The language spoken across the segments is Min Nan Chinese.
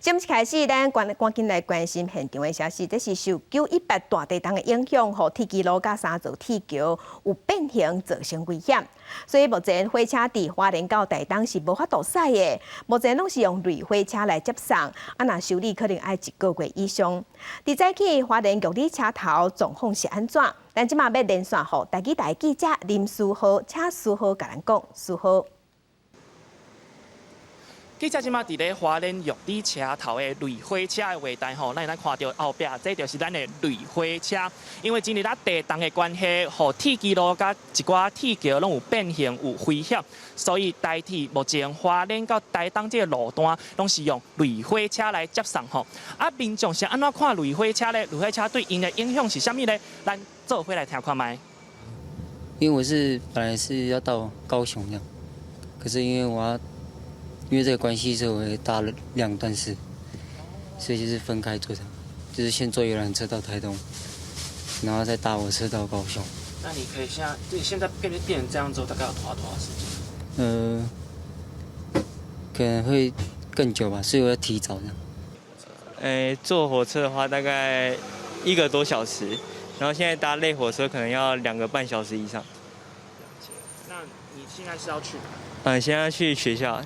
節目開始，咱趕趕緊來關心現場的消息。這是受918大地動的影響，予鐵支路佮三座鐵橋有變形造成危險。所以目前火車佇花蓮到台東是無法度駛的。目前攏是用類火車來接送，啊，若修理可能愛一個月以上。佇早起花蓮玉里車頭狀況是按怎？咱這馬欲連線予台語台記者林書豪，請書豪共咱講。書豪。記者這馬佇咧花蓮玉里車頭的類火車的月台吼，咱會當看著後壁，這就是咱的類火車。因為前日仔地動的關係，予鐵支路佮一寡鐵橋攏有變形、有危險，所以台鐵目前花蓮到台東這個路段，攏是用類火車來接送吼。啊，民眾是按怎看類火車咧？類火車對𪜶的影響是啥物咧？咱做伙來聽看覓。因為我是本來是要到高雄這樣，可是因為我要。因為這個關係，所以我會搭了兩段式，所以就是分開坐，就是先坐遊覽車到台東，然後再搭火車到高雄。那你可以現在，對，現在變成這樣之後，大概要拖多少時間？可能會更久吧，所以我要提早這樣。坐火車的話大概一個多小時，然後現在搭類火車可能要2個半小時以上。那你現在是要去哪？嗯，現在要去學校。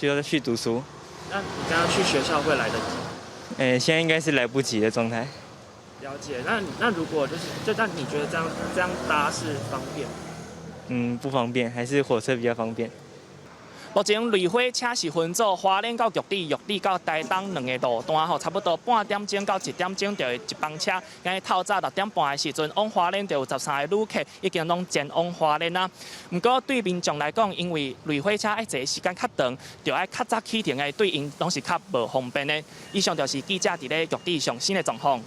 就要去讀書。那你剛剛去學校會來得及？現在應該是來不及的狀態。了解。那如果就是，就那你覺得這樣搭是方便？嗯，不方便，還是火車比較方便。目前類火車是分做花蓮到玉里、玉里到台東兩个路段吼，差不多半點鐘到一點鐘就會一班車。今日透早6點半的時陣，往花蓮就有13个旅客已經攏前往花蓮啦。毋過對民眾來講，因為類火車愛坐時間較長，就愛較早起程的，對𪜶攏是較無方便的。以上就是記者佇咧玉里上新的狀況。